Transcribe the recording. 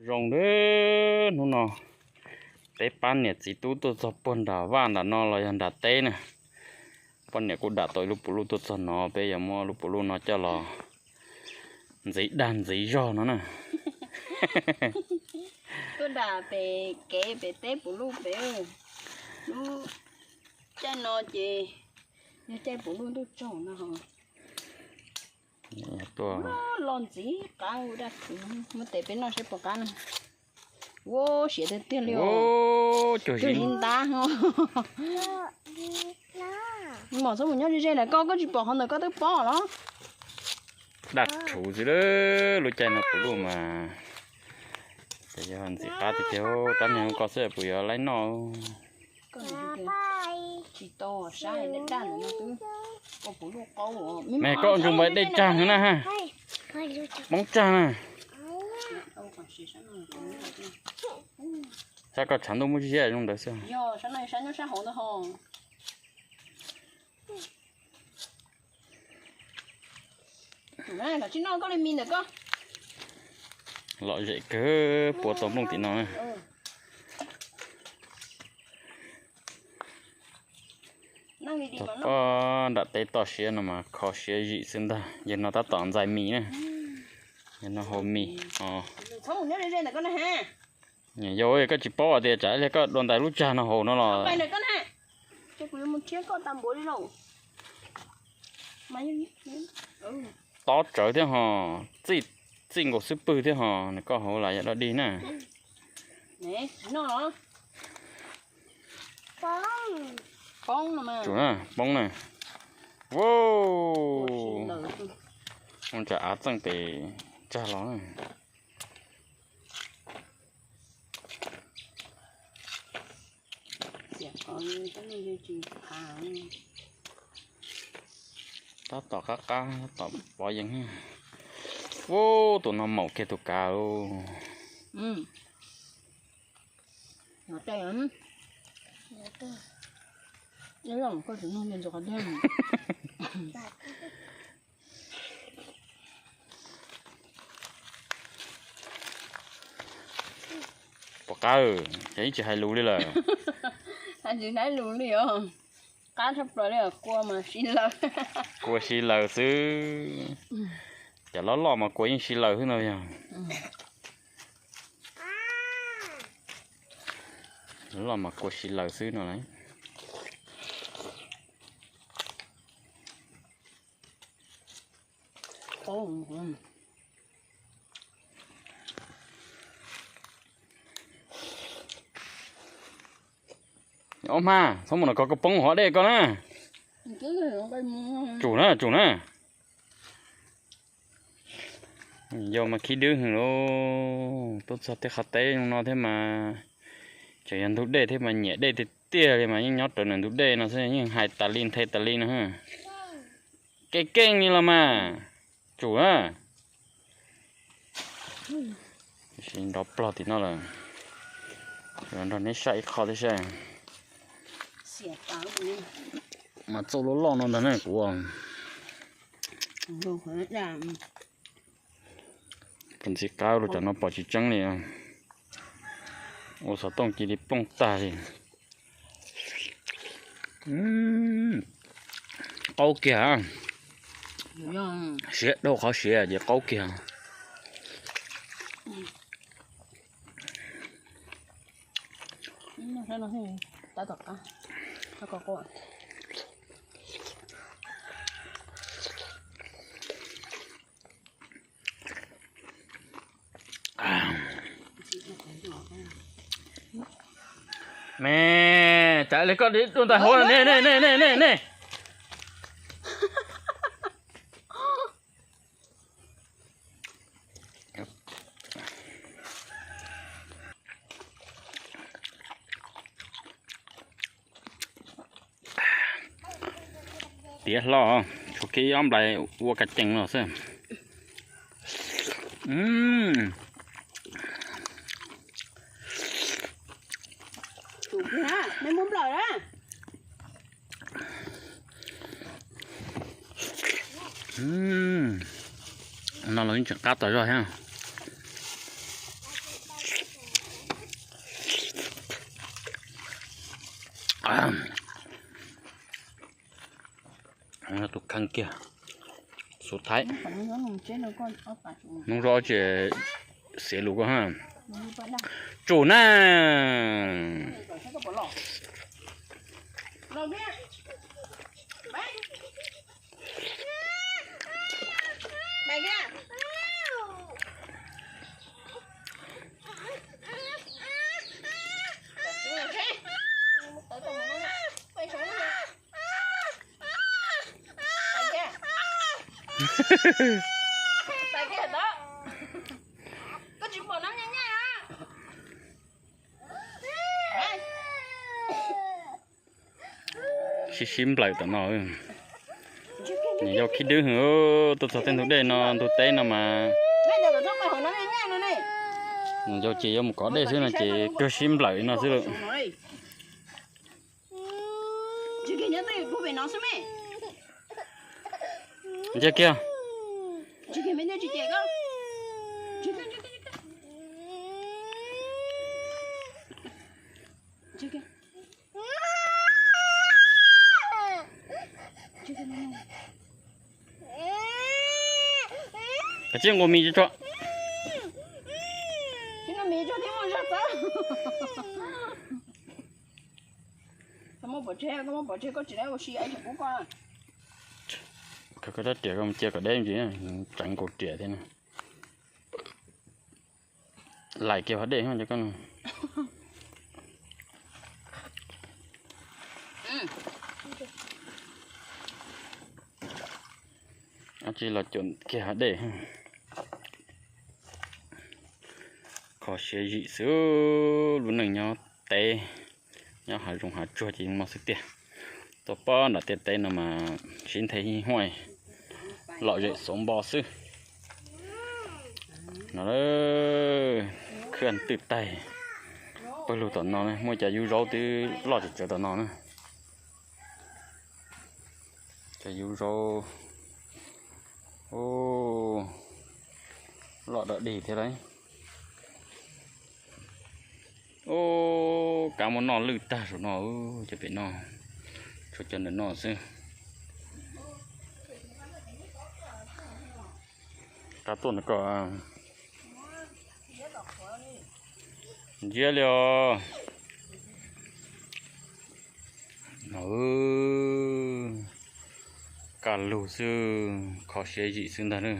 Zoo li hnub no peb pab niam txiv tub tuaj txog puag nram vaj nram no los yog nram teb na. Poj niam kuj dam tau ib lub puv luj tuaj txog no, peb yuav muab lub puv luj no coj los ntxiv dag ntxiv zog no na. Tuaj dam pem kev pem teb puv luj pem. Lub caij no ces yog caij puv luj ntuj tsaug no. Tuaj los ntxiv qab daj rhuv, muab tes peb noj saib puas qab na. Ua siav tiag tiag li os. Cuag li ntab. Mom txhob mus nyob ze ze ntawm koj, koj tsis pom qhov ntawm koj twb pob los. Daj rhuv xwb, lub caij no puv luj mas. Ces yog ntxim qab tiag tiag, rab niag ko xwb puas yuav laib noj. Tsis tau, sab daj daj ntawm no twb ua puv luj qaub. Me koj ntsuj npaib dej tsag heev na ha. Poob tsag na. Sab koj tshav ntuj muaj siab zoo ntawd xwb. Lom zem kawg, puas tau nplooj tim no na. Tog pob nram teb toj siab no mas kho siab zim xwb ntag. Yog no tab tom ntxais mis na. Yog no haus mis os. Yog koj tsis paub tias tsam li koj dua ntais lub tsag no haus no los tob tsawv thiab ho, txij nkaus xub pwg thiab ho, nws koj hauv las yog dog dig na. Tsum na, poob na. Wow, ua tsam av txeej pes tsag los na. Tab tom qab qab, tab tom pov yees. Ub, tus no maum kiag tus kav. Pom qab, ces ib tsis hais lus li lawm. Hais tsis hais lus li os. Qab tshaj plaws li, kua mas si laws. Kua si laws xwb. Cov loj loj mas kua yeej si laws xwb no yog. Loj mas kua si laws xwb no lauj. Ob hma, txhob mus nram ko, koj poob hov dej koj na. Tsum na, tsum na. Yau mas khib dwb heev lauj, tuaj txog tej qhov teb zoo no thiab mas, tseem yog ntug dej thiab mas nyiam dej tiag tiag li mas yeej nyob rawv nram ntug dej no xwb, yeej hais tas li nthe tas li no. Keej keej li los mas, tsum na. Nrov plog tim no lawm, nrog neb saib ib qho thiab saib. Mas txauj loj loj no ntag ne kuv. Pom ntxim qab los cov no pom tsis tseeb li. Ua xov tooj cia li plooj tag li. Qaub kiag. Siav dhau qhov siav ces qaub kiag. Me, tsam li koj dua ntais hauv ne ne ne ne ne ne. Tiav hlo, tshuav kiag ib ob nplais ua ka cees los xwb. No los yeej tseem qab tas zog thiab. Tus kheej kiag, xu thaib. Hnub zaub tsis xiav lus ko ha. Tsum na. Sib sib nplawm tom no. Nws yog khib dwb heev, tuaj txog tej ntug dej no ntug teb no mas nws yog ces yuav mus kov dej xwb no ces kawg sib nplawm li no xwb lawm. Ntsia kiag. Kav tsij nqus mis tso. Koj rab riam cia kom deb ntsis, tseev nkaus riam thiab na. Laim kiag hav dej cov koj. Ab tsi los cuam kiag hav dej. Kho siab zim xwb, lub neej nyob teb, nyob hav zoov hav tsuag ces mob xwb tiag. Tuaj pab nram tiaj teb no mas sib nthe hij huaj, lom zem xuav npo xwb. No, khwj twm taig, pawg lug tom no muaj cov yub zaub twb loj tsawv tsawv tom no na. Cov yub zaub loj dog dig thiab lauj. Ub, kab muab noj lwj tag saum no, cov pem no, tshuav cov ntawm no xwb. Kab tuaj ntawm ko. Ntsia li os. Kaj lug xwb, kho siab zim xwb ntag na.